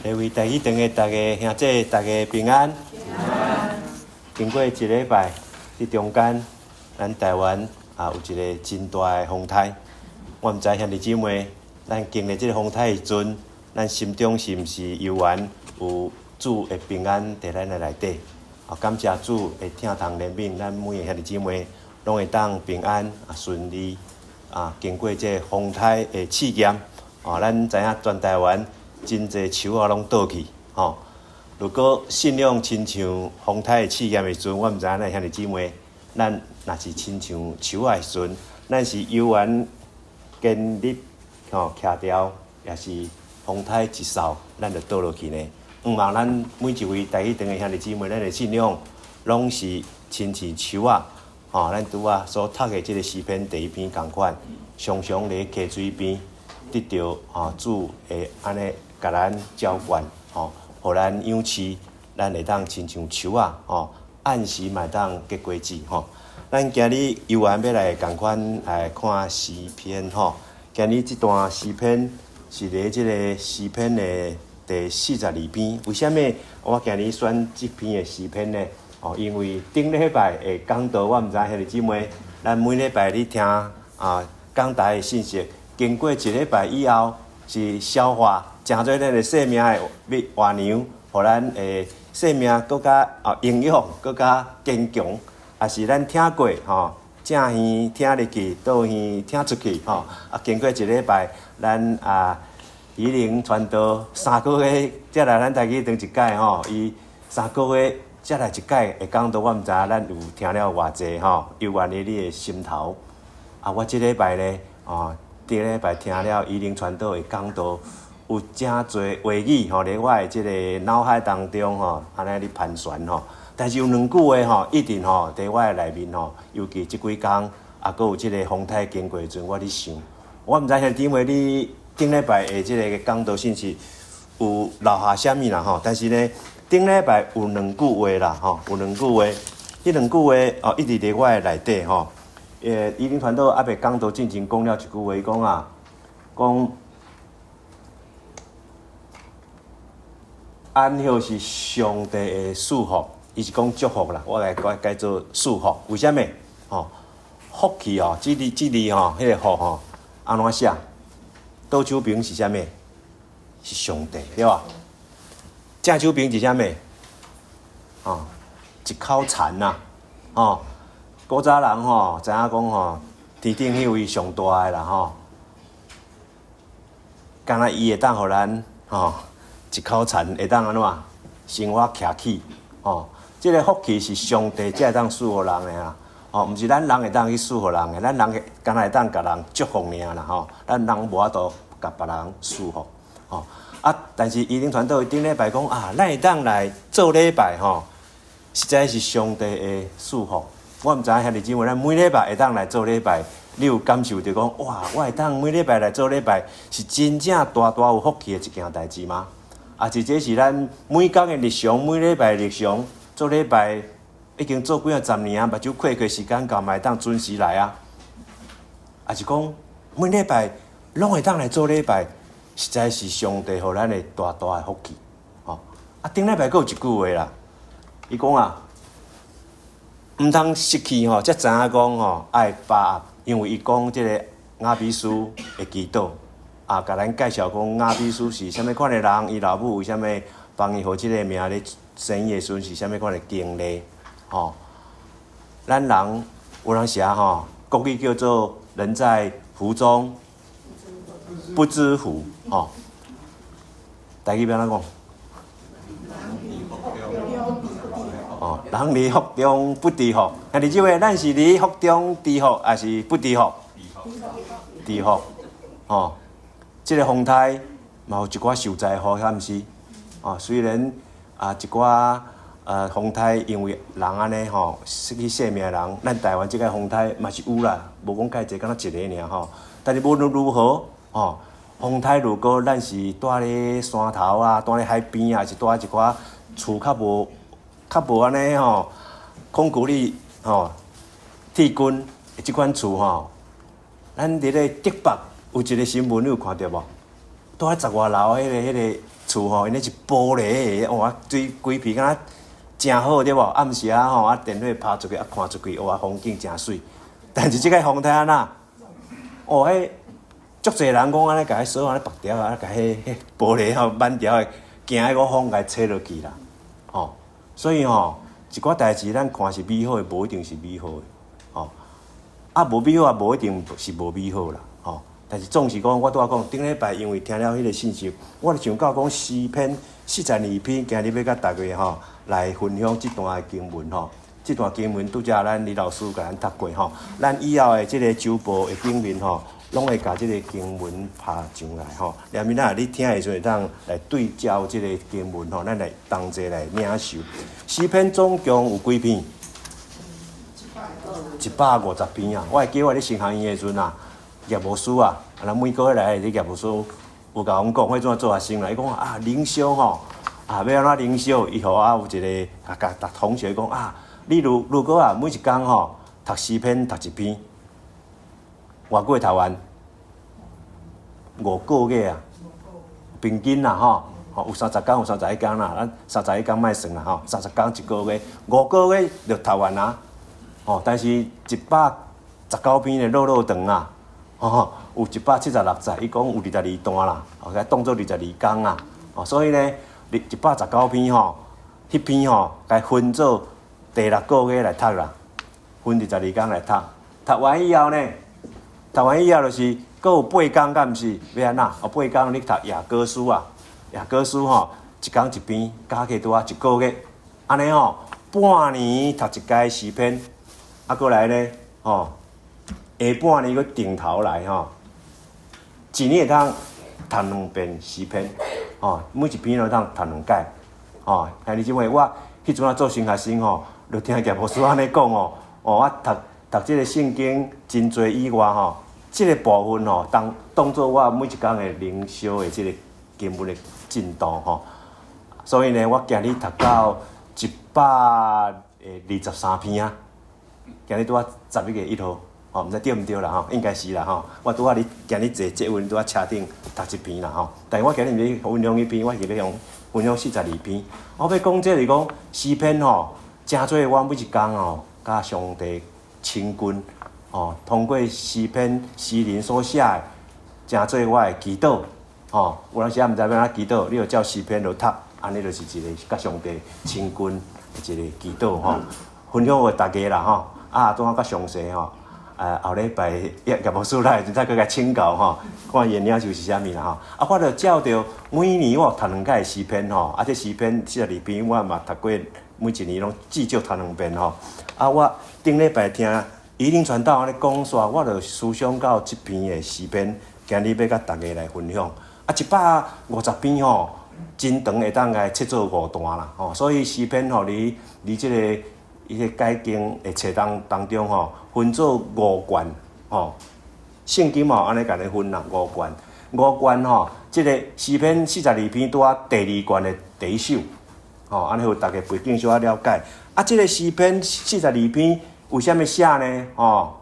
各位台語堂的大家兄姊，大家平安。經過一禮拜，佇中間，咱台灣啊有一个真大的風颱。我毋知兄弟姊妹，咱經歷這个風颱的時陣，咱心中是毋是猶原有主的平安佇咱的內底？啊，感謝主的疼痛憐憫，咱每个兄弟姊妹攏會當平安啊順利啊經過這个風颱的試驗。啊，咱知影全台灣真濟樹仔攏倒去，吼。如果信仰親像風颱的試驗的時陣，我毋知影咱兄弟姊妹，咱若是親像樹仔的時陣，咱是猶原堅立吼徛牢，抑是風颱一掃，咱就倒落去呢？向望咱每一位台語堂的兄弟姊妹，咱的信仰攏是親像樹仔，吼，咱拄仔所讀的這个詩篇第一篇仝款，常常佇溪水邊得著吼主會按呢共咱澆灌，吼，予咱養飼，咱會當親像樹仔，吼，按時嘛會當結果子，吼。咱今日猶原欲來仝款來看詩篇，吼。今日這段詩篇是佇這个詩篇的第42篇。為啥物我今日選這篇的詩篇呢？哦，因為頂禮拜的講道，我毋知兄弟姊妹，咱每禮拜咧聽啊講台的信息，經過一禮拜以後，是消化，成做咱的生命的蜜活糧，予咱的生命閣較啊營養，閣較堅強。抑是咱聽過吼，正耳聽入去，倒耳聽出去吼。啊，經過一禮拜，咱啊宜玲傳道3個月才來咱台語堂一擺吼，伊三個月才來一擺的講道，我毋知影咱有聽了偌濟吼，猶原佇你的心頭。啊，我這禮拜呢，哦，頂禮拜聽了宜玲傳道的講道，有誠濟話語吼，佇我的這个腦海當中吼，按呢咧盤旋吼。但是有兩句話吼，一直吼佇我的內面吼，尤其這幾工，啊，閣有這个風颱經過的時陣，我咧想，我毋知兄弟姊妹你頂禮拜的這个講道信息有留下啥物啦吼？但是呢，頂禮拜有兩句話啦吼，有兩句話，彼兩句話哦，一直佇我的內底吼。宜玲傳道猶未講道進前講了一句話，伊講啊，講安息是上帝的賜福。伊是講祝福啦，我來改改做賜福。為啥物？吼，福氣哦，這字這字吼，彼个福吼，按怎寫？倒手邊是啥物？是上帝，對無？正手邊是啥物？吼，一口田啊，吼，古早人吼，知影講吼，天頂彼位上大的啦吼，敢若伊會當予咱吼一口田會當按怎生活徛起，吼。這个福氣是上帝才會當賜予人的啊！吼，毋是咱人會當去賜予人的，咱人敢若會當共人祝福爾啦吼，咱人無法度共別人賜福，吼啊！但是宜玲傳道頂禮拜講啊，咱會當來做禮拜吼，實在是上帝的賜福。我毋知影兄弟姊妹，咱每禮拜會當來做禮拜，你有感受著講哇，我會當每禮拜來做禮拜，是真正大大有福氣的一件代誌嗎？啊，是這是咱每工的日常，每禮拜的日常。做禮拜已經做幾仔十年啊，目睭開開時間到嘛會當準時來啊。抑是講每禮拜攏會當來做禮拜，實在是上帝予咱的大大的福氣。吼，啊，頂禮拜閣有一句話啦，伊講啊，毋通失去吼，才知影講吼愛把握，因為伊講這个雅比斯的祈禱，啊，共咱介紹講雅比斯是啥物款的人，伊老母為啥物幫伊號這个名咧？生伊的時陣是啥物款的經歷？吼，咱人有當時啊吼，國語叫做人在福中不知福，吼。台語欲按怎講？哦，人佇福中不知福。兄弟姊妹，咱是佇福中知福，抑是不知福？知福。吼，這个風颱嘛有一寡受災戶，敢毋是？哦，雖然。啊，一寡風颱，因為人按呢吼失去性命的人，咱台灣這个風颱嘛是有啦，無講蓋濟，敢若一个爾吼。但是無論如何吼，風颱如果咱是蹛咧山頭啊，蹛咧海邊啊，抑是蹛一寡厝較無較無按呢吼，孔古力吼鐵筋的這款厝吼，咱佇咧竹北有一个新聞，你有看著無？住佇十外樓彼个厝吼，𪜶彼是玻璃的，哇，水規皮敢若誠好對無？暗時仔吼，啊電火拍出去，啊看出去，哇，風景誠媠。但是這个風颱按怎？哦，彼足濟人講按呢，共彼鎖按呢縛牢啊，共彼玻璃吼挽牢的，驚彼個風共吹落去啦，吼。所以吼，一寡代誌咱看是美好的，無一定是美好的，吼。啊，無美好也無一定是無美好啦，吼。但是總是講，我拄仔講，頂禮拜因為聽了彼个信息，我就想到講詩篇四十二篇，今日欲佮大家吼來分享這段的經文吼。這段經文拄才咱李老師共咱讀過吼，咱以後的這个週報的頂面吼，攏會共這个經文拍上來吼。連明仔你聽的時陣會當來對照這个經文吼，咱來同齊來領受。詩篇總共有幾篇？150篇啊！我會記我佇神學院的時陣啊，葉牧師啊，啊，每個月來的葉牧師有共阮講，彼陣做學生啦，伊講啊，靈修吼，啊，欲按怎靈修？伊予我有一个，共逐同學講啊，你如果啊，每一工吼讀詩篇讀一篇，偌久會讀完？5個月啊，平均啦吼，吼有30工有31工啦，咱31工莫算啦吼，30工一個月，五個月就讀完啊。吼，但是119篇的落落長啊，吼，有176節，伊講有22段啦，吼，共當做22工啊，吼，所以呢，119篇吼，彼篇吼，共分做第六個月來讀啦，分22工來讀，讀完以後呢，讀完以後就是閣有8工，敢毋是？欲按怎？哦，八工你讀雅歌書啊，雅歌書吼，一工一篇，加起來拄仔一個月，按呢吼，半年讀一屆詩篇。啊，閣來呢，吼，下半年閣轉頭來吼，一年會當讀兩遍詩篇，吼，每一篇攏當讀兩擺，吼。兄弟姊妹，我彼陣仔做新學生吼，就聽葉牧師按呢講哦，哦，我讀讀這个聖經真濟以外吼，這个部分吼，當做我每一工的靈修的這个經文的進度吼。所以呢，我今日讀到123篇啊。今日拄仔11月1號，吼，毋知對毋對啦吼，應該是啦吼。我拄仔佇今日坐捷運，拄仔車頂讀一篇啦吼。但是我今日毋是分享彼篇，我是欲用分享四十二篇。我欲講這是講詩篇吼，誠濟我每一工吼，佮上帝親近吼，通過詩篇詩人所寫的，誠濟我的祈禱吼。有當時仔毋知欲按怎祈禱，你就照詩篇落讀，按呢就是一个佮上帝親近的一个祈禱吼。分享予大家啦吼。啊，拄仔較詳細吼，後禮拜葉牧師來時陣再閣共請教吼，看伊的領受是啥物啦吼。啊，我就照著每年我有讀兩擺詩篇吼，啊，這詩篇四十二篇我嘛讀過，每一年攏至少讀兩遍吼。啊，我頂禮拜聽宜玲傳道按呢講煞，我就思想到這篇的詩篇，今日欲佮大家來分享。啊，150篇吼，真長會當共切做五段啦吼，所以詩篇吼，佇佇這个。伊个解經的冊當中吼，分做五卷吼，聖經嘛按呢共你分啦，五卷，五卷吼，這个詩篇四十二篇拄仔第二卷的第一首，吼，按呢予大家背景小可了解。啊，這个詩篇四十二篇為啥物寫呢？吼，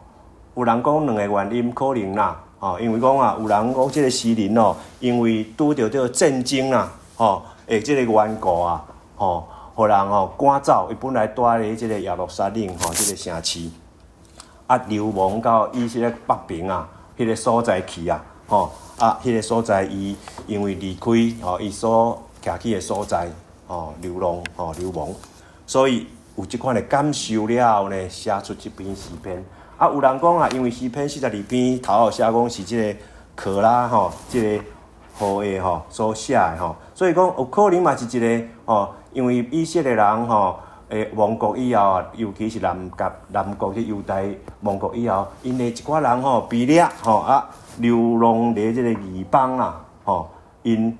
有人講兩个原因可能啦，吼，因為講啊，有人講這个詩人哦，因為拄著這戰爭啦，吼，的這个緣故啊，吼。予人吼趕走，伊本來蹛佇這个耶路撒冷吼，這个城市，啊流亡到以色列北邊啊，彼个所在去啊，吼啊，彼个所在伊因為離開吼，伊所徛起的所在吼，流浪吼流亡，所以有這款的感受了後呢，寫出這篇詩篇。啊，有人講啊，因為詩篇四十二篇頭後寫講是這个可拉吼，這个後裔吼所寫的吼，所以講有可能嘛是一个吼。因為以色列人吼，亡國以後啊，尤其是南國南國這猶大亡國以後，𪜶的一寡人吼被掠吼啊，流浪佇這个異邦啊，吼，𪜶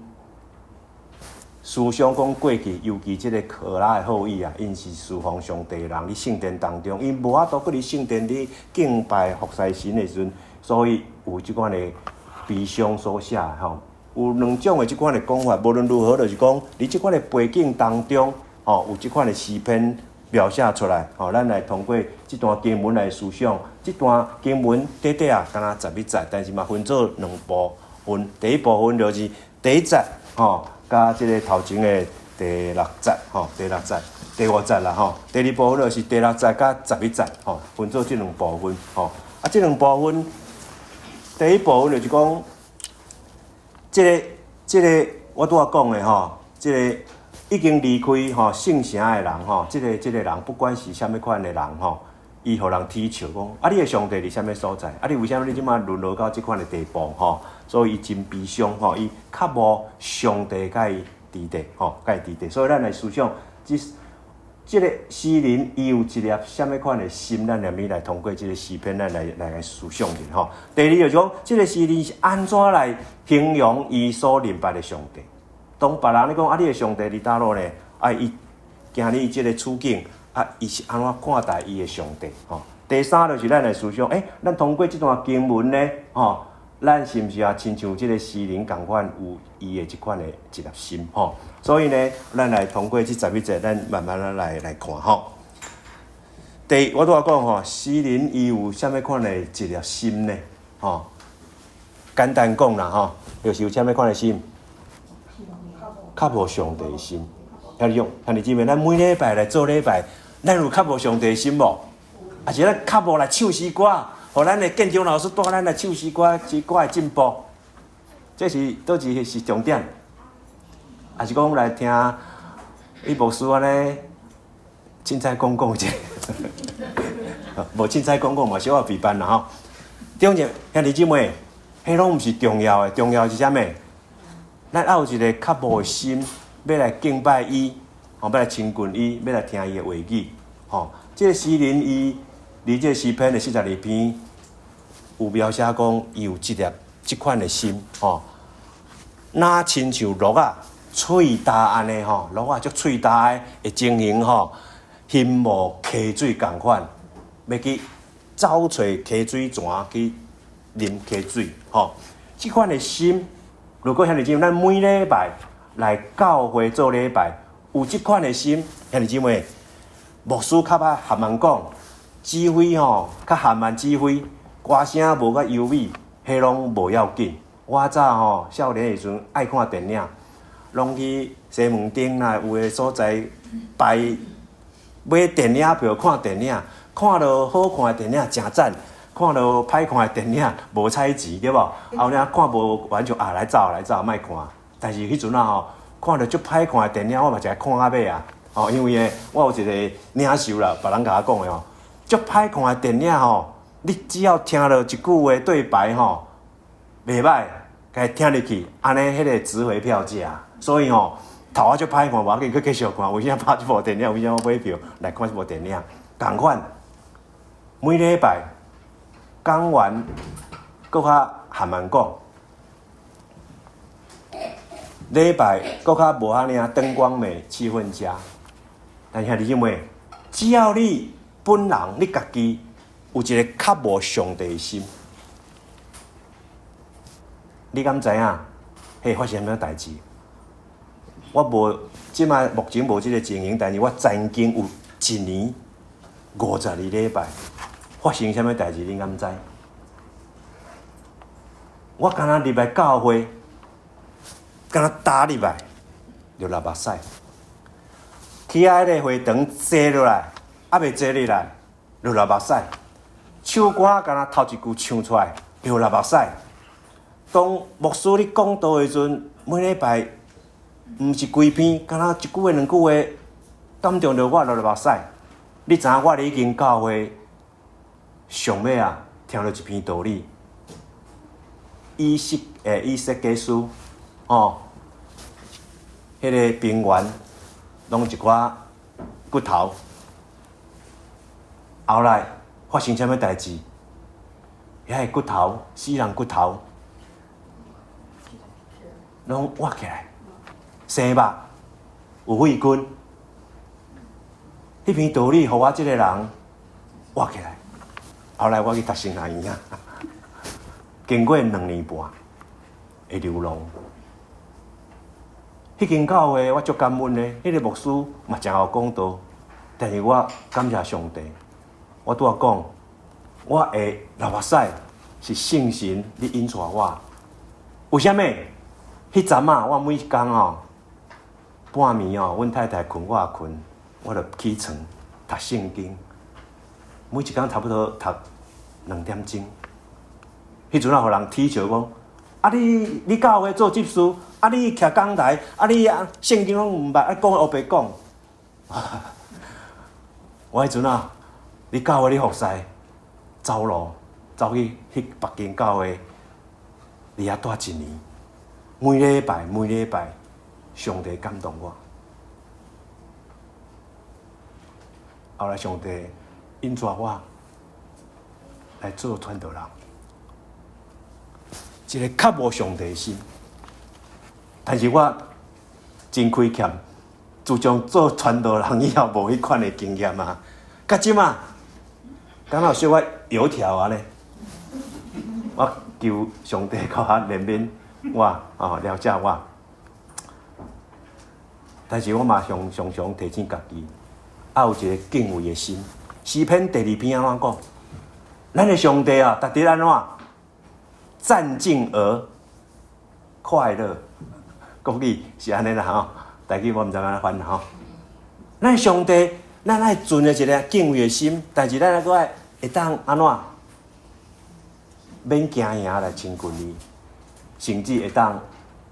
思想講過去，尤其這个可拉的後裔啊，𪜶是侍奉上帝的人，佇聖殿當中，𪜶無法度閣佇聖殿裡敬拜服侍神的時陣，所以有這款的悲傷所寫的吼。有兩種的這款的講法，無論如何，就是講，佇這款的背景當中，吼，有這款的詩篇描寫出來，吼，咱來通過這段經文來思想。這段經文短短啊，敢若十一節，但是嘛分做兩部分。第一部分就是第一節吼，佮這个頭前的第六節吼，第六節、第五節啦吼。第二部分就是第六節佮11節吼，分做這兩部分吼。啊，這兩部分，第一部分就是講，這个我拄仔講的吼，這个已經離開吼聖城的人吼，這个人不管是啥物款的人吼，伊予人恥笑講，啊，你的上帝佇啥物所在？啊，你為啥物你這馬淪落到這款的地步吼？所以伊真悲傷吼，伊渴慕上帝佮伊佇咧吼，佮伊佇咧。所以咱來思想，這个詩人伊有一粒啥物款的心，咱來來通過這个詩篇，咱來思想者吼。第二就是講，這个詩人是按怎來形容伊所認捌的上帝？當別人咧講啊，你的上帝佇佗落呢？啊，伊經歷這个處境，啊，伊是按怎看待伊的上帝？吼。第三就是咱來思想，欸，咱通過這段經文呢，吼，咱是毋是也親像這个詩人仝款有伊的這款的一粒心？吼。所以呢，咱來通過這11節，咱慢慢仔來看吼。第一，我拄仔講吼，詩人伊有啥物款的一粒心呢？吼，簡單講啦吼，就是有啥物款的心？渴慕上帝的心。兄弟兄弟姊妹，咱每禮拜來做禮拜，咱有渴慕上帝的心無？抑是咱渴慕來唱詩歌，予咱的建中老師帶咱來唱詩歌，詩歌的進步，這是佗一個是重點？抑是講來聽伊牧師按呢，凊彩講講者，無凊彩講講嘛，小可陪伴啦吼。重點兄弟姊妹，彼攏毋是重要的，重要是啥物？咱愛有一个渴慕的心，欲來敬拜伊，吼，欲來親近伊，欲來聽伊的話語，吼。這个詩人伊佇這个詩篇的42篇有描寫講，伊有這粒這款的心，吼。若親像鹿仔喙焦按呢吼，鹿仔足喙焦的情形吼，欣慕溪水仝款，欲去走揣溪水泉去啉溪水，吼。這款的心，如果兄弟姊妹，咱每禮拜來教會做禮拜，有這款的心，兄弟姊妹，牧師較歹含慢講，指揮吼較含慢指揮，歌聲無較優美，彼攏無要緊。我早吼少年的時陣愛看電影，攏去西門町啦，有的所在排買電影票看電影，看著好看的電影誠讚。看著歹看的電影無彩錢對無？啊有影看無完就啊來走來走，莫看。但是彼陣啊吼，看著足歹看的電影，我嘛是愛看到尾啊。吼，因為我有一个領袖啦，別人共我講的吼，足歹看的電影吼，你只要聽著一句話對白吼，袂歹，共伊聽入去，按呢彼个值回票價。所以吼，頭仔足歹看，無要緊，閣繼續看。為啥拍這部電影？為啥我買票來看這部電影？仝款，每禮拜。講員閣較含慢講，禮拜閣較無遐爾燈光美、氣氛佳。但是兄弟姊妹，只要你本人你家己有一个渴慕上帝的心，你敢知影？彼發生啥物代誌？我無這馬目前無這个情形，但是我曾經有一年52禮拜。發生啥物代誌？恁敢知？我敢若入來教會，敢若踏入來就流目屎。去彼个會堂坐落來，猶未坐入來就流目屎。唱歌敢若頭一句唱出來就流目屎。當牧師咧講道的時陣，每禮拜毋是規篇，敢若一句話兩句話感動著我就流目屎。你知影我佇彼間教會？上尾啊，聽著一篇道理，以西結書，吼，彼个平原攏一寡骨頭，後來發生啥物代誌？遐个骨頭，死人骨頭，攏活起來，生肉，有血筋。彼篇道理，予我這个人活起來。後來我去讀神學院啊，經過2年半的流浪，彼間教會我足感恩的，彼个牧師嘛誠會講道，但是我感謝上帝，我拄仔講，我會流目屎是聖神咧引帶我，為啥物？彼陣啊，我每工吼半暝吼，阮太太睏，我也睏，我就起床讀聖經。每一工差不多讀2點鐘。彼陣啊，予人恥笑講：啊你你教會做執事，啊你徛講台，啊你啊聖經攏毋捌，啊講烏白講。我彼陣啊，你教會咧服侍，走路走去彼別間教會，佇遐蹛一年，每禮拜每禮拜，上帝感動我。後來上帝引帶我來做傳道人，一个較無上帝心，但是我真虧欠，自從做傳道人以後，無彼款的經驗啊。到這馬，敢若有小可油條按呢？我求上帝閣較憐憫我，哦，了解我。但是我嘛常常常提醒家己，愛有一个敬畏的心。詩篇第二篇按怎講？咱的上帝啊，逐日按怎戰兢而快樂？國語是按呢啦吼，台語我毋知按怎翻啦吼。咱上帝，咱愛存著一个敬畏的心，但是咱猶閣愛會當按怎免驚惶來親近伊，甚至會當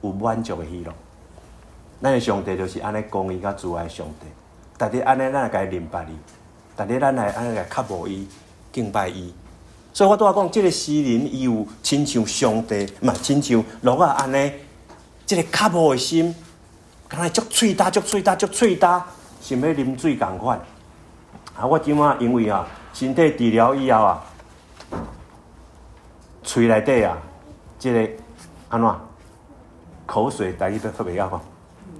有滿足的喜樂。咱的上帝就是按呢公義佮慈愛的上帝，逐日按呢，咱來共伊認捌伊，逐日咱來按呢來渴慕伊、敬拜伊。所以我拄仔講，這个詩人伊有親像上帝，毋是親像挪亞按呢，這个渴慕的心，敢若足喙焦、足喙焦、足喙焦，想欲啉水仝款。啊，我這馬因為啊，身體治療以後啊，喙內底啊，這个按怎口水，台語欲閣袂曉講。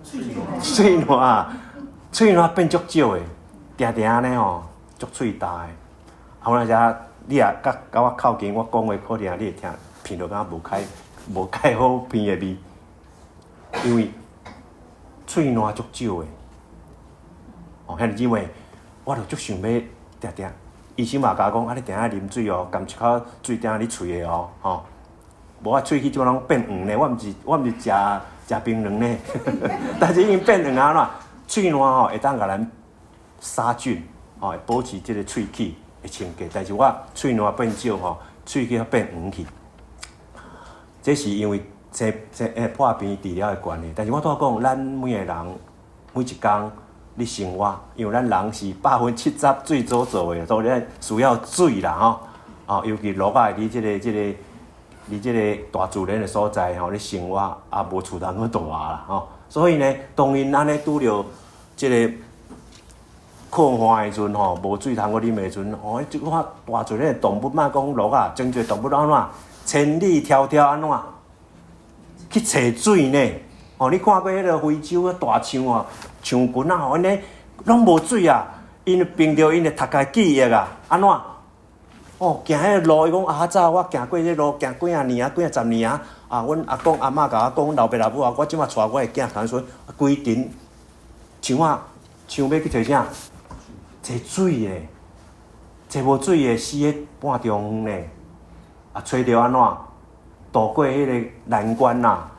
喙瀾，喙瀾變足少的，定定按呢吼，足喙焦的。啊，有當時你若佮佮我靠近，我講話可能你會聽，鼻著敢若無開好鼻的味，因為喙瀾足少的。哦，兄弟姊妹，我就足想欲定定，醫生嘛共我講，啊，你定定啉水哦，含一口水定佇喙的哦，吼。無我喙齒這馬攏變黃呢，我毋是食食檳榔呢，但是已經變黃啊怎？喙瀾吼會當共咱殺菌，吼會保持這个喙齒的清潔。但是我喙瀾變少吼，喙齒變黃去。這是因為生生破病治療的關係。但是我拄仔講，咱每个人每一工咧生活，因為咱人是70%水組做的，所以咱需要水啦吼。哦，尤其落來佇這个佇這个大自然的所在吼，咧生活也無厝通閣蹛啦吼。所以呢，當𪜶按呢拄著這个渴旱的時陣吼，無水通閣啉的時陣，吼，這款大自然的動物，莫講鹿仔，真濟動物按怎千里迢迢按怎去揣水呢？吼，你看過彼个非洲的大象啊，象群啊，吼，按呢攏無水啊，𪜶憑著𪜶的讀的記憶啊，按怎？哦，行彼个路，伊講啊，早我行過這路，行幾仔年啊，幾仔十年啊，啊，阮阿公阿嬤共我講，老爸老母啊，我這馬帶我的囝仝說，規陣象仔象欲去揣啥？揣水的，揣無水的死佇半中央呢。啊，揣著按怎？渡過彼个難關啊！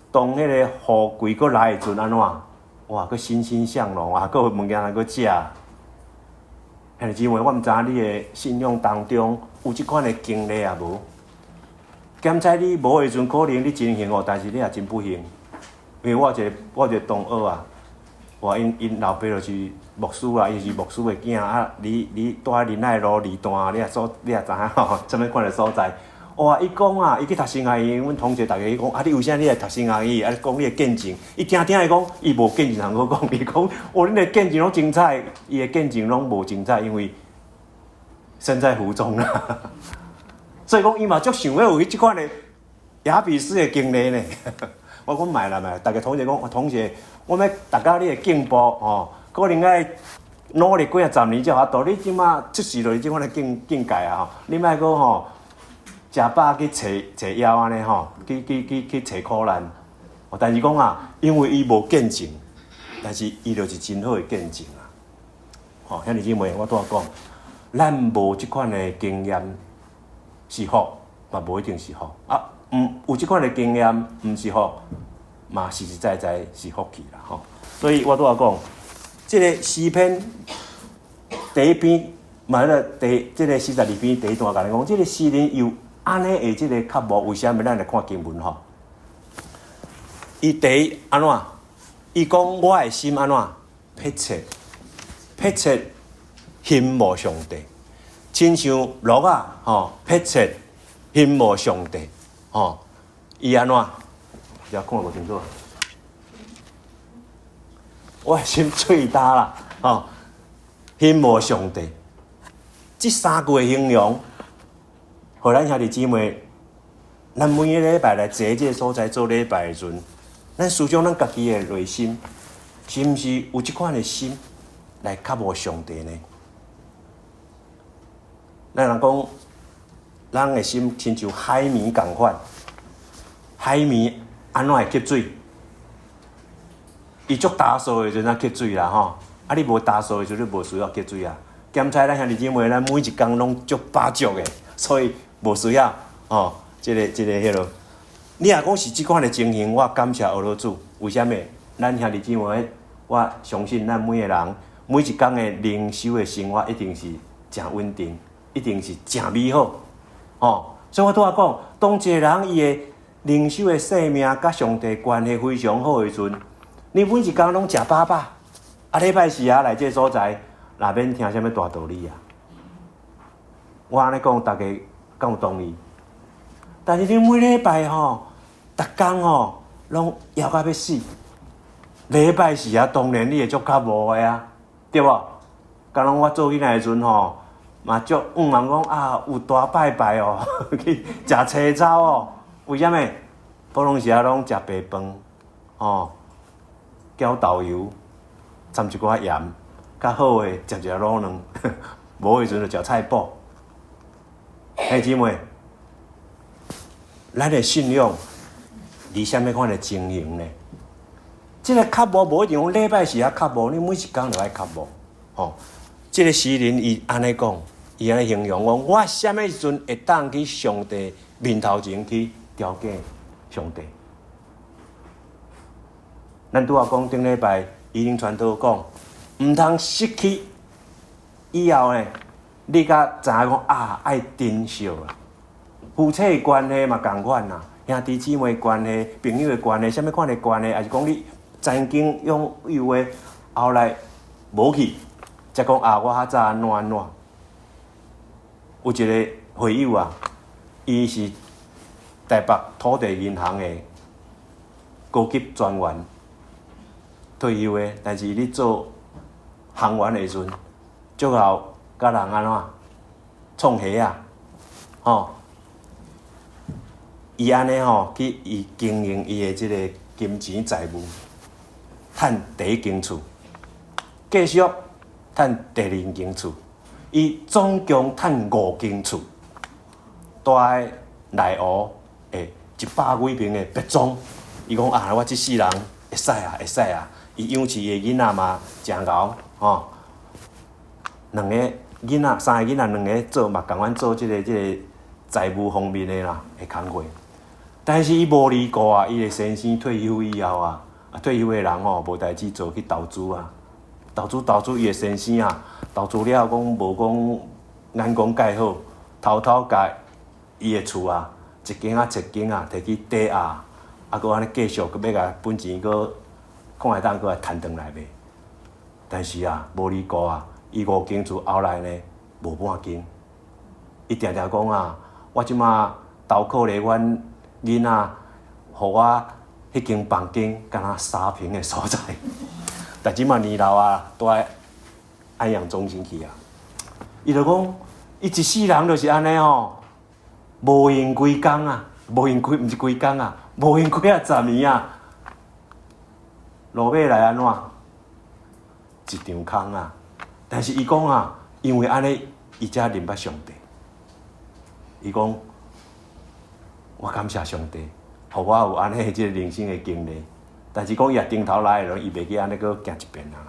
當彼个雨季閣來的時陣按怎？哇，閣欣欣向榮啊，閣有物件通閣食。兄弟姊妹，我毋知影你的信仰當中有這款的經歷也無？檢查你無的時陣，可能你真幸福，但是你也真不幸。因為我有一個同學啊，哇，𪜶老爸就是牧師啊，伊是牧師的囝啊。你蹛佇仁愛路二段，你也知影吼，啥物款的所在？哇！伊講啊，伊去讀神學院，阮同學逐家伊講啊，你為啥你來讀神學院？啊，講你的見證，伊定定會講，伊無見證通好講。伊講，哦，恁的見證攏精彩，伊的見證攏無精彩，因為身在福中啦。所以講，伊嘛足想欲有彼這款的雅比斯的經歷呢。我講莫啦莫，逐家同學講，同學，我欲達到你的進步吼，可能愛努力幾仔十年才有法度。你這馬出世就是這款的境界啊吼，你莫閣吼。食飽去揣揣枵按呢吼，去揣苦難。但是講啊，因為伊無見證，但是伊就是真好的見證啊。吼，兄弟姊妹，我拄仔講，咱無這款的經驗是福，嘛無一定是福。啊，毋有這款的經驗，毋是福，嘛實實在在是福氣啦吼。所以我拄仔講，這个詩篇第一篇，嘛彼个第這个42篇第一段共咱講，這个詩人有按呢的這个渴慕，為啥物？咱來看經文吼。伊第一按怎？伊講我的心按怎？迫切，迫切欣慕上帝，親像鹿仔吼，迫切欣慕上帝吼。伊按怎？遮看無清楚。我的心喙焦啦，吼！欣慕上帝，這三句的形容，予咱兄弟姊妹，咱每个禮拜來坐這个所在做禮拜的時陣，咱思想咱家己的內心，是毋是有這款的心來渴慕上帝呢？咱人講，人的心親像海綿仝款，海綿按怎會吸水？伊足焦燥的時陣才吸水啦吼，啊你無焦燥的時陣，你無需要吸水啊。兼且咱兄弟姊妹，咱每一工攏足飽足的，所以無需要吼。這个這个彼落，你若講是這款的情形，我感謝阿羅主。為啥物？咱兄弟姊妹，我相信咱每个人每一工的靈修的生活一定是誠穩定，一定是誠美好，吼。所以我拄仔講，當一个人伊的靈修的生命佮上帝關係非常好的時陣，你每一工攏食飽飽，啊，禮拜四啊來這个所在，若免聽啥物大道理啊。我按呢講，大家敢有同意？但是你每禮拜吼，逐工吼，攏枵甲欲死。禮拜四啊，當然你會足較無的啊，對無？敢若我做囡仔的時陣吼，嘛足向望講啊，有大拜拜哦，去食青草哦。為啥物？普通時啊，攏食白飯，吼，攪豆油，摻一寡鹽，較好的食一个滷卵，無的時陣就食菜脯。兄姊妹，咱的信仰佇啥物款的情形呢？這个渴慕無一定講禮拜四仔渴慕，你每一工都愛渴慕。吼，這个詩人伊按呢講，伊按呢形容講，我啥物時陣會當去上帝面頭前去朝見上帝？咱拄仔講頂禮拜，伊靈傳道講，毋通失去以後呢，你才知影講啊，愛珍惜啊。夫妻的關係嘛仝款啦，兄弟姊妹關係、朋友的關係，啥物款的關係，抑是講你曾經擁有的，後來無去，才講啊，我較早按怎按怎。有一个會友啊，伊是台北土地銀行的高級專員，退休的，但是伊咧做行員的時陣，足𠢕共人按怎創蝦仔，吼。伊按呢吼去伊經營伊的這个金錢財務，趁第一間厝，繼續趁第二間厝，伊總共趁五間厝，住佇內湖的100幾坪的別莊。伊講啊，我這世人會使啊，會使啊。伊養飼伊的囡仔嘛誠𠢕吼，兩個囡仔，三個囡仔，兩个做嘛仝款做這个這个財務方面的啦的工課。但是伊無離顧啊，伊的先生退休以後啊，啊退休的人吼無代誌做去投資啊，投資投資伊的先生啊，投資了講無講眼光蓋好，偷偷共伊的厝啊，一間啊一間啊，提去抵押，啊，閣按呢繼續閣欲共本錢閣看會當閣來趁轉來袂？但是啊，無離顧啊，伊五間厝後來呢無半間，伊定定講啊，我這馬投靠咧阮囡仔，予我彼間房間敢若3坪的所在，但這馬年老啊，住佇安養中心去啊。伊就講，伊一世人就是按呢吼，無閒規工啊，無閒規，毋是規工啊，無閒幾仔十年啊。落尾來按怎？一場空啊！但是伊講啊，因為按呢，伊才認捌上帝。伊講，我感謝上帝，予我有按呢這个人生的經歷。但是講伊若轉頭來的，伊袂記按呢閣行一遍啊。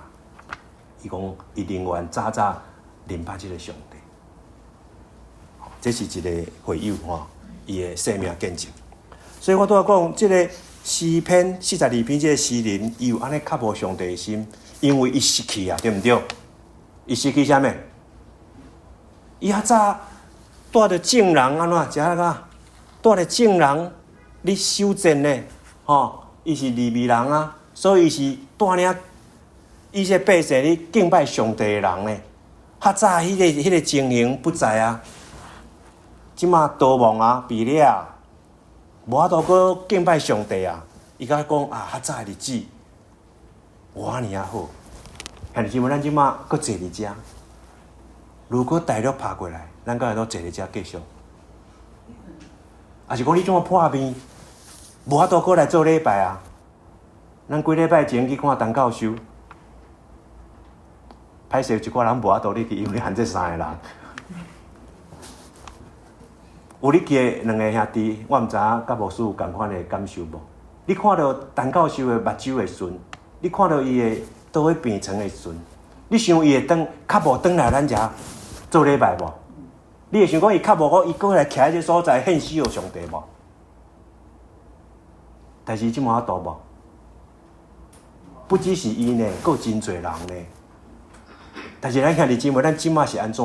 伊講，伊寧願早早認捌這个上帝。這是一个會友吼，伊的生命見證。所以我拄仔講，這个詩篇42篇這个詩人，伊有按呢較無上帝的心，因為伊失去啊，對毋對？伊失去啥物？伊較早帶著眾人按怎？食個？帶著眾人咧守節呢？吼，伊是利未人啊，所以伊是帶領以色列百姓咧敬拜上帝的人呢。較早彼个情形不在啊，這馬逃亡啊，被掠啊，無法度閣敬拜上帝啊。伊敢講啊，較早的日子無按呢仔好。兄弟姊妹，咱這馬閣坐佇遮，如果大陸拍過來，咱敢會當坐佇遮繼續？抑是講你這馬破病，無法度閣來做禮拜啊？咱幾禮拜前去看陳教授，歹勢有一寡人無法度入去，因為限這三個人。有你記的兩個兄弟，我毋知影佮牧師有仝款的感受無？你看著陳教授的目睭的時陣，你看著伊的倒佇病床的時陣，你想伊會轉較無轉來咱遮做禮拜無？你會想講伊較無講伊閣來徛佇這所在獻死予上帝無？但是這馬法度無？不只是伊呢，閣有真濟人呢。但是咱兄弟姊妹，咱這馬是按怎？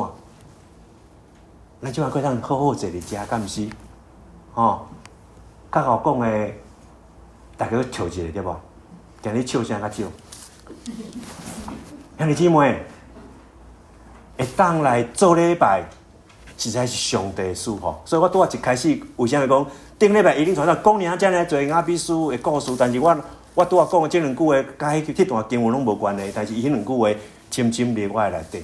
咱這馬閣當好好坐佇遮，敢毋是？吼，較好講的，大家笑一下對無？今日笑聲較少。兄弟姊妹，會當來做禮拜，實在是上帝的賜福。所以我拄仔一開始，為啥物講頂禮拜一定傳到講爾遮爾濟雅比斯的故事？但是我我拄仔講的這兩句話，佮彼段經文攏無關係，但是伊彼兩句話深深入我的內底。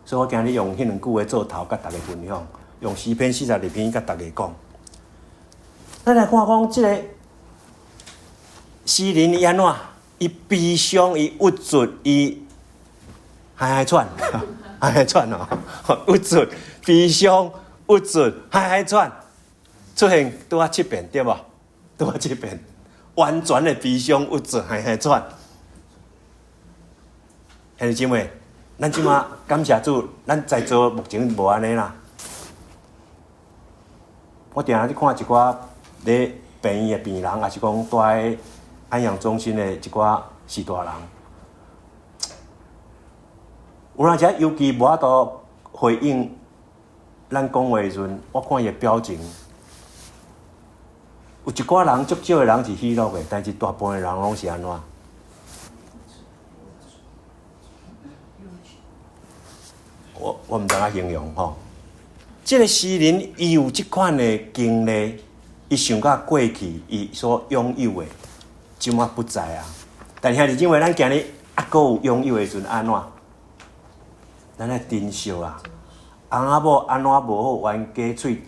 所以我今日用彼兩句話做頭，佮大家分享，用詩篇42篇佮大家講。咱來看講這个詩人伊按怎？伊悲傷，伊鬱卒，伊嗨嗨喘，嗨嗨喘哦，鬱卒、悲傷、鬱卒、嗨嗨喘，出現拄仔七遍對無？拄仔七遍，完全的悲傷、鬱卒、嗨嗨喘。兄弟姊妹，咱這馬感謝主，咱在座目前無按呢啦。我定定去看一寡咧病院的病人，抑是講蹛佇安養中心的一寡序大人，有當時尤其無法度回應咱講話的時陣，我看伊的表情，有一寡人足少的人是喜樂的，但是大部分的人攏是按怎？我我毋知影形容吼。這个詩人伊有這款的經歷，伊想到過去伊所擁有的，這馬不在啊。但是兄弟姊妹，咱今日猶閣有擁有的時陣，按怎？咱愛珍惜啊！翁仔某按怎無好，冤家喙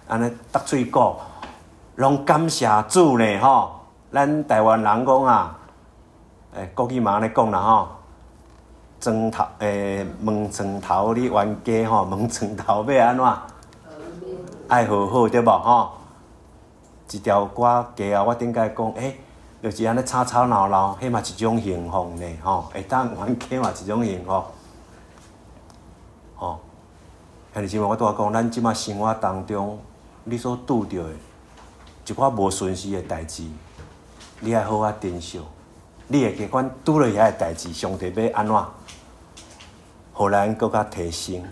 按呢搭喙鼓，攏感謝主呢吼。咱台灣人講啊，國語嘛按呢講啦吼。床頭問床頭你冤家吼，問床頭尾按怎？愛和好對無吼？一條歌過後，我頂擺講，就是按呢吵吵鬧鬧，彼嘛一種幸福呢吼，會當冤家嘛一種幸福，吼。兄弟姊妹，我拄仔講，咱這馬生活當中，你所拄著的一寡無順遂的代誌，你愛好好珍惜。你會記講拄著遐个代誌，上帝欲按怎？予咱閣較提升，予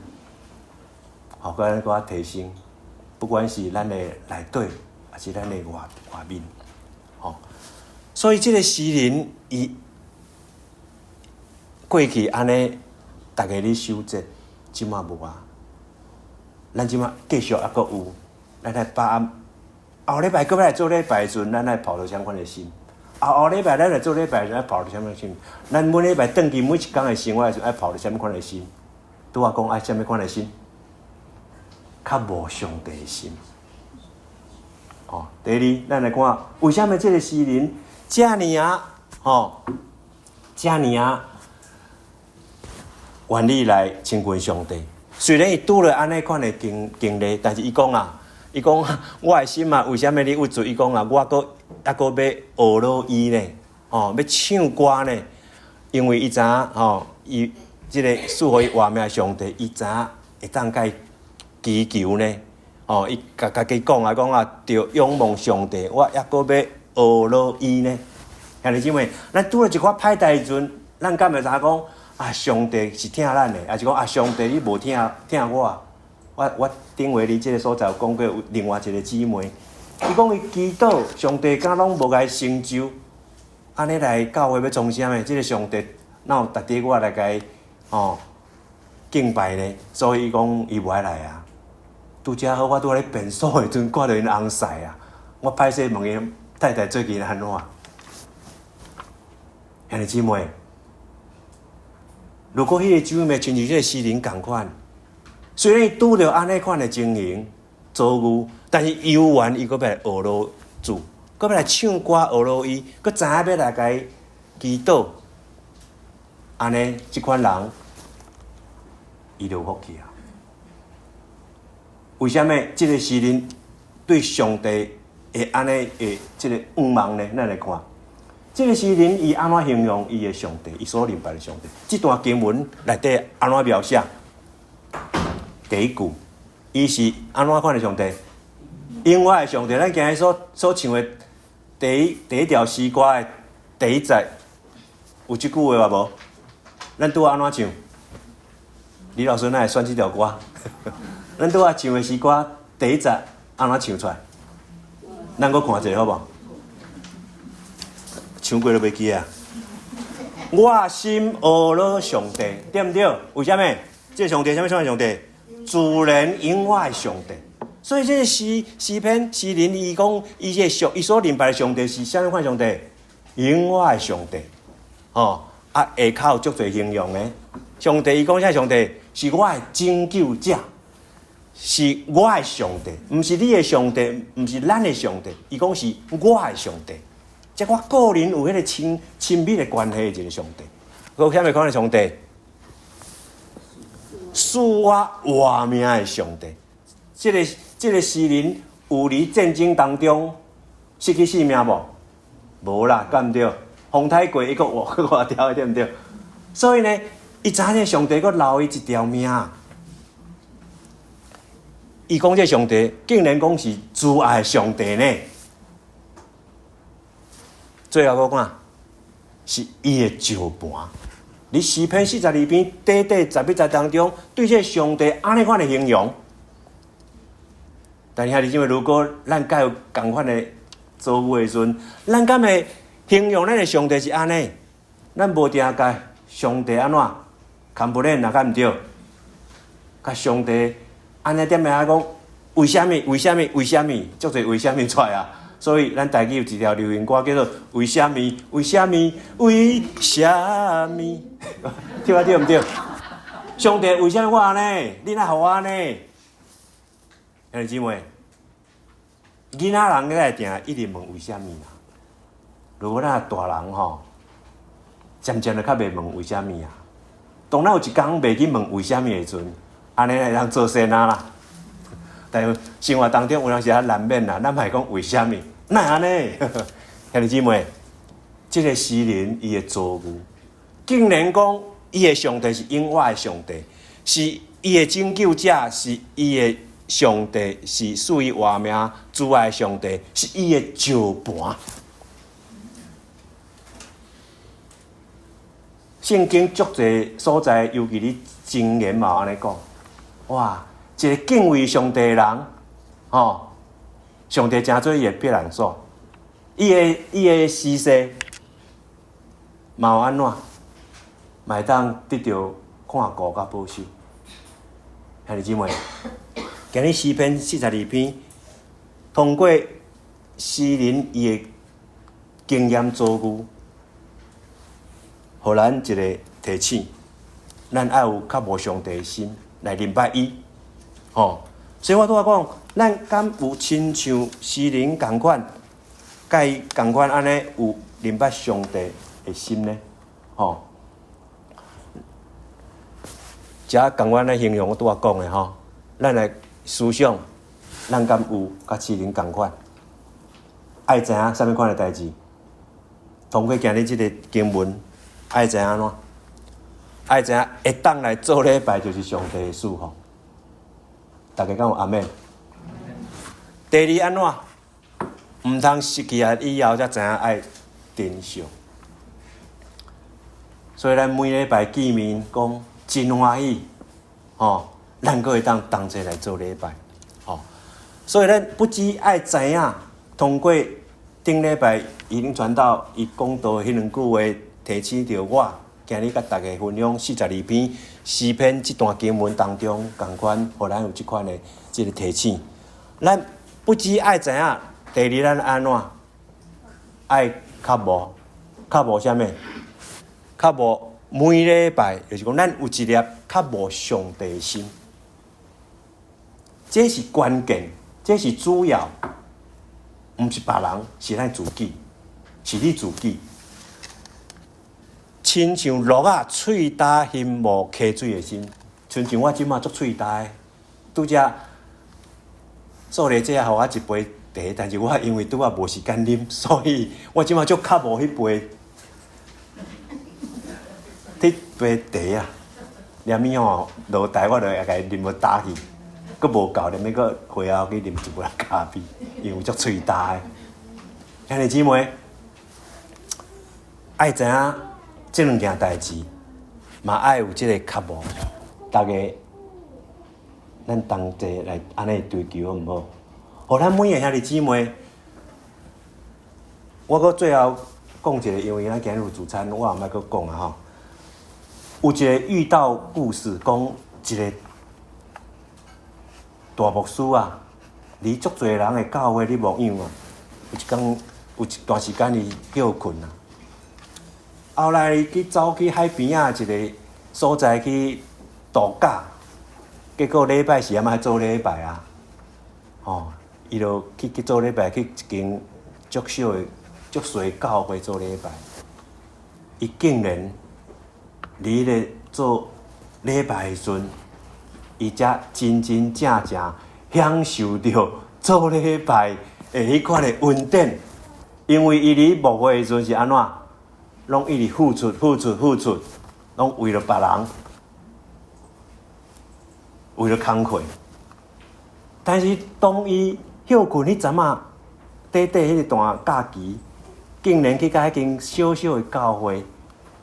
咱閣較提升，不管是咱的內底，抑是咱的外外面，吼。所以這个詩人伊過去按呢，逐家咧守節，這馬無啊。咱這馬繼續猶閣有，咱來把握。後禮拜閣欲來做禮拜的時陣，咱愛抱著啥款的心？後後禮拜咱來做禮拜的時陣，愛抱著啥物心？咱每禮拜轉去每一工的生活的時陣，愛抱著啥物款的心？拄仔講愛啥物款的心？較無上帝的心。哦，第二，咱來看為啥物這个詩人遮爾啊，吼，遮爾啊，願意來親近上帝。雖然伊拄著按呢款的經經歷，但是伊講啊，伊講我的心啊，為啥物你鬱卒？伊講啊，我閣猶閣欲學落伊呢，吼，欲唱歌呢。因為伊知影吼，伊這个賜予伊活命的上帝，伊知影會當共伊祈求呢。吼，伊共家己講啊，講啊，著仰望上帝，我猶閣欲呵咾伊呢？兄弟姊妹，咱拄著一寡歹代時陣，咱敢會知影講啊？上帝是疼咱的，抑是講啊？上帝你無疼疼我？我頂回佇這个所在有講過，有另外一个姊妹，伊講伊祈禱上帝敢攏無共伊成就，按呢來教會欲創啥物？這个上帝哪有值得我來共伊吼敬拜呢？所以伊講伊無愛來啊。拄才好，我拄仔咧便所的時陣，看著𪜶翁婿啊。我歹勢問伊太太最近按怎？兄弟姊妹，如果彼个姊妹親像這个詩人仝款，雖然伊拄著按呢款的情形遭遇，但是猶原伊閣欲來呵咾主，閣欲來唱歌呵咾伊，閣知影欲來共伊祈禱，按呢這款人，伊就有福氣啊！為啥物這个詩人對上帝會按呢會這个仰望呢？咱來看，這个詩人伊按怎形容伊的上帝？伊所認拜的上帝？這段經文內底按怎描寫？第一句，伊是按怎款的上帝？永活的上帝。咱今日所唱的第一條詩歌的第一節，有這句話無？咱拄仔按怎唱？李老師，哪會選這條歌？咱拄仔唱的詩歌第一節按怎唱出來？咱閣看一下好無？唱過都袂記啊！我心呵咾上帝，對毋對？為啥物？這个上帝啥物款的上帝？自然永活的上帝。所以這个詩篇詩人伊講，伊這个上伊所認拜的上帝是啥物款上帝？永活的上帝。吼啊，下跤有足濟形容的。上帝伊講啥上帝？是我的拯救者，是我的上帝，毋是你的上帝，毋是咱的上帝。伊講是我的上帝，即我個人有彼个親密的關係的一个上帝。閣有啥物款的上帝？賜我活命的上帝。這个詩人有佇戰爭當中失去性命無？無啦，敢毋對？風颱過，伊閣活條的，對毋對？所以呢，伊知影上帝閣留伊一條命。伊講這上帝竟然講是慈愛上帝呢？最後閣講是伊的石磐。佇詩篇42篇短短11節當中，對這個上帝按呢款的形容。但是兄弟姊妹，如果咱佮有仝款的遭遇的時陣，咱敢會形容咱的上帝是按呢？咱無定共上帝按怎 complain 啊，敢毋對？共上帝按呢踮遐講，為啥物？為啥物？為啥物？足濟為啥物出來啊！所以咱台語有一條流行歌叫做《為啥物？為啥物？為啥物》，對啊對毋對？上帝為啥物我按呢？你哪予我按呢？兄弟姊妹，囡仔人會定一直問為啥物啊？如果咱大人吼，漸漸就較袂問為啥物啊。當咱有一工袂去問為啥物的時陣，按呢會當做先仔啦。但是生活當中有當時仔難免啦，咱嘛會講為啥物？哪會按呢？兄弟姊妹，這个詩人伊的遭遇，竟然講伊的上帝是永活的上帝，是伊的拯救者，是伊的上帝，是賜伊活命、慈愛的上帝，是伊的石磐。聖經足濟所在，尤其佇箴言嘛按呢講，哇！一个敬畏上帝的人，吼，上帝成做伊的避難所，伊的時勢嘛有按怎，嘛會當得著看顧佮保守。兄弟姊妹，今日詩篇42篇，通過詩人伊的經驗遭遇，予咱一个提醒，咱愛有渴慕上帝的心來認捌伊。吼，所以我拄仔講，咱敢有親像詩人仝款，佮伊仝款按呢有認捌上帝的心呢？吼，遮仝款來形容我拄仔講的吼，咱來思想，咱敢有佮詩人仝款？愛知影啥物款的代誌？通過今日這个經文，愛知影按怎？愛知影會當來做禮拜就是上帝的賜福。大家敢有阿們？第二按怎？毋通失去啊！以後才知影愛珍惜。所以咱每禮拜見面講真歡喜，吼，咱閣會當同齊來做禮拜，吼。所以咱不只愛知影，通過頂禮拜已經傳道伊講道彼兩句話，提醒著我，今日佮大家分享42篇詩篇這段經文當中，仝款，予咱有這款的這个提醒。咱不只愛知影，第二咱按怎愛渴慕，渴慕啥物？渴慕每禮拜，就是講咱有一粒渴慕上帝的心，這是關鍵，這是主要，毋是別人，是咱自己，是你自己。親像鹿仔喙焦欣慕溪水的心，親像我這馬足喙焦的，拄才素麗姐予我一杯茶，但是我因為拄仔無時間啉，所以我這馬足渴慕彼杯茶啊！連物吼落台，我就會共伊啉予焦去，閣無夠，連物閣會後去啉一杯咖啡，因為足喙焦的。兄弟姊妹，愛知影這兩件代誌，嘛愛有這个渴慕，大家咱同齊來按呢追求好毋好？予咱每个兄弟姊妹，我閣最後講一个，因為咱今日有主餐，我也毋愛閣講啊吼。有一个遇到故事，講一个大牧師啊，離足濟人的教會咧牧養啊，有一工有一段時間伊歇睏啊，後來伊去走去海邊仔一个所在去度假，結果禮拜時猶愛做禮拜啊，吼，伊就去做禮拜，去一間足小的、足細教會做禮拜，伊竟然佇彼个做禮拜的時陣，伊才真真正正享受著做禮拜的彼款的恩典，因為伊佇牧會的時陣是按怎，攏一直付出、付出、付出，攏為著別人，為著工課。但是當伊歇睏彼陣仔，短短彼段假期，竟然去共彼間小小的教會，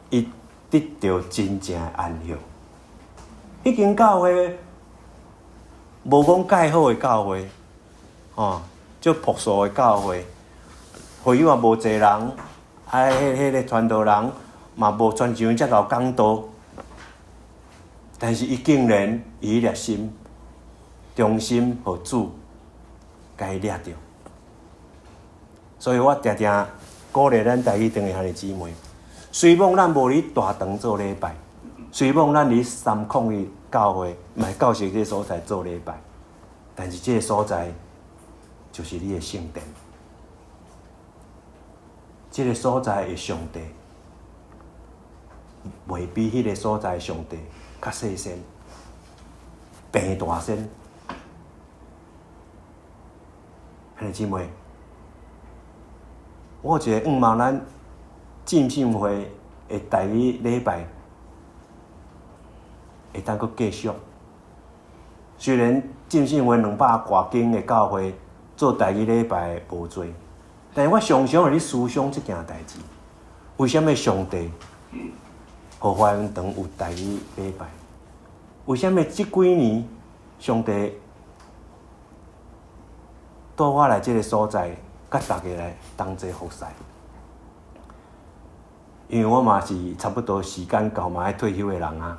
伊得著真正的安息。彼間教會無講蓋好的教會，吼，足樸素的教會，會友也無濟人，啊，彼个傳道人嘛無專長遮𠢕講道，但是伊竟然伊彼粒心忠心予主，共伊掠著。所以我定定鼓勵咱台語堂的兄弟姊妹，雖罔咱無佇大堂做禮拜，雖罔咱佇301教會，毋是教室這个所在做禮拜，但是這个所在就是你的聖殿，這个所在的上帝，袂比彼个所在的上帝較細聲，變大聲。兄弟姊妹，我有一个願望，咱浸信會的台語禮拜會當閣繼續。雖然浸信會200外間的教會做台語禮拜無濟，但是我常常會咧思想這件代誌：為啥物上帝予華園堂有台語禮拜？為啥物這幾年上帝帶我來這个所在，佮大家來同齊服侍？因為我嘛是差不多時間到嘛愛退休的人啊，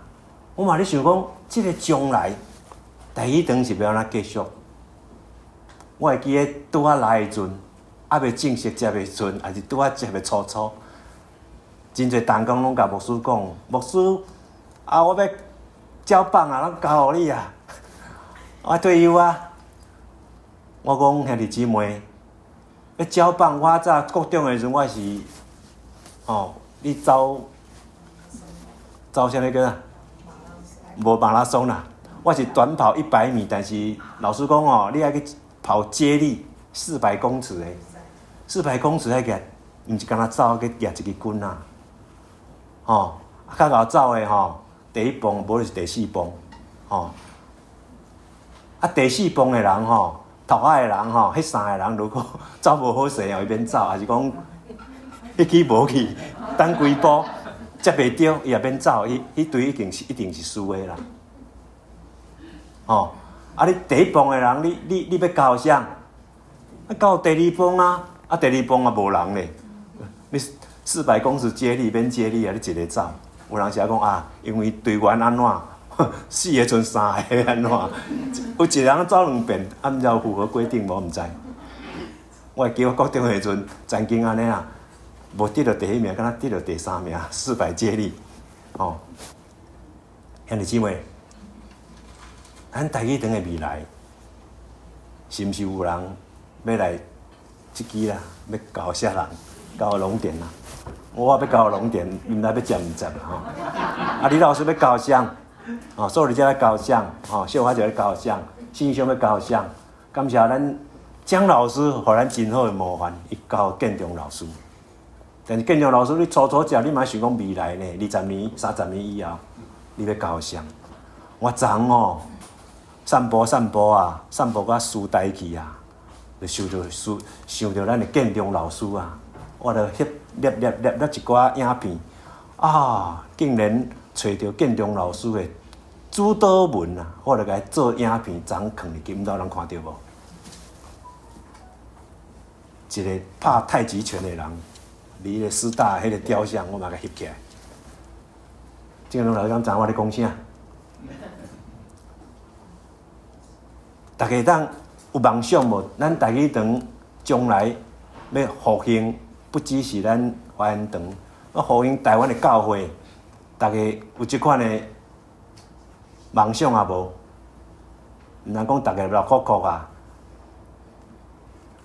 我嘛咧想講，這个將來台語堂是欲按怎繼續？我會記得拄仔來的時陣，猶未正式接的時陣，抑是拄仔接的初初，真濟同工攏共牧師講，牧師啊，我欲交棒啊，攏交予你啊，我退休啊。我講兄弟姊妹，欲交棒，我早國中的時陣，我是吼，你走走啥物叫啊？無馬拉松啦，我是短跑100米，但是老師講吼，你愛去跑接力400公尺的，四百公尺愛舉，毋是干焦走去舉一支棍仔，吼，較𠢕走的吼，第一棒無就是第四棒，吼，啊第四棒的人吼，頭仔的人吼，彼三个人如果走無好勢哦，伊免走，抑是講彼支無去，等幾步接袂著，伊也免走，彼隊一定是輸的啦。吼，啊！你第一棒的人，你欲交誰？啊，交第二棒啊！啊，第二棒也無人咧。你400公尺接力免接力啊！你一个走，有人是講啊，因為隊員按怎，四个賰三个按怎？有一個人走兩遍，啊，毋知有符合規定無？毋知。我會記我國中的時陣，曾經按呢啊，無得著第一名，敢若得著第三名，四百接力，吼。兄弟姊妹，咱台語堂的未來，是毋是有人欲來這支啦？欲交啥人？交龍典啦？我欲交龍典，毋知欲接毋接啦吼。啊，李老師欲交誰？哦，所以這欲交誰？吼，秀華姐欲交誰？新兄欲交誰？感謝咱江老師，予咱真好的模範，伊交建中老師。但是建中老師，你初初食，你嘛想講未來呢？20年、30年以後，你欲交誰？我昨昏哦，散步散步啊，散步到師大去啊，就想著想著咱的建中老師啊，我就翕爿爿爿爿一寡影片，啊，竟然揣著建中老師的主導文啊，我就共伊做影片，昨昏囥佇去，毋知有人看著無？一個拍太極拳的人，佇个師大彼個雕像，我嘛共翕起來。建中老師敢知影我咧講啥？大家當有夢想無？咱台語堂將來欲復興，不只是咱華嚴堂，欲復興台灣的教會，大家有這款的夢想也無？毋通講逐家流哭哭啊！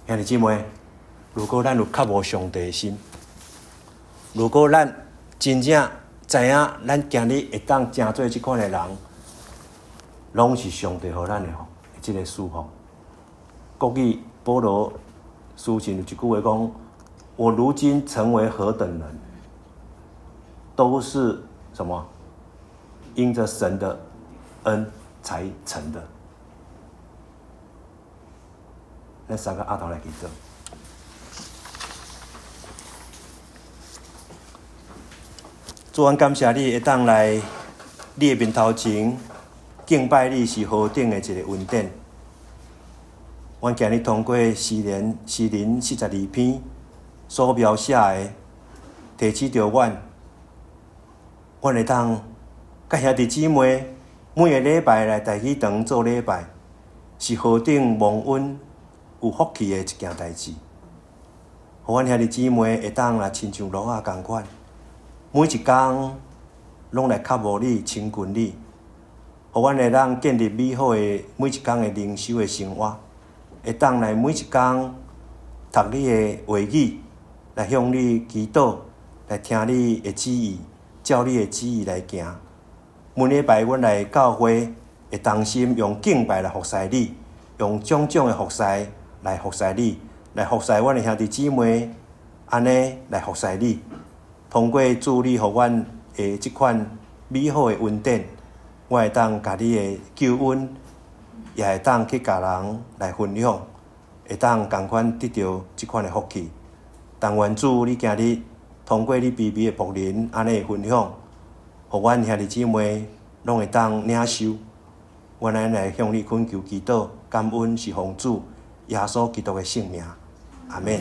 兄弟姊妹，如果咱有渴慕上帝的心，如果咱真正知影，咱今日會當成做這款的人，攏是上帝予咱的這个祝福。國語保羅書信有一句話講：我如今成為何等人，都是什麼？因著神的恩才成的。咱三个阿頭來祈禱。主，阮感謝你會當來你的面頭前敬拜你，是何等的一个恩典。阮今日通過詩人詩人42篇所描寫的，提醒著阮，阮會當佮兄弟姊妹每个禮拜來台語堂做禮拜，是何等蒙恩有福氣的一件代誌。予阮兄弟姊妹會當來親像挪亞仝款，每一工攏來渴慕你、親近你，予阮會當建立美好的每一工的靈修的生活，會當來每一工讀你的話語，來向你祈禱，來聽你的旨意，照你的旨意來行。每禮拜阮來教會，會同心用敬拜來服侍你，用種種的服侍來服侍你，來服侍阮的兄弟姊妹，按呢來服侍你。通過主你予阮的這款美好的恩典，我會當共你的救恩，也會當去共人來分享，會當仝款得著這款的福氣。但願主你今日通過你卑微的僕人按呢分享，予阮兄弟姊妹攏會當領受。阮來來向你懇求祈禱，感恩是奉主耶穌基督的聖名，阿們。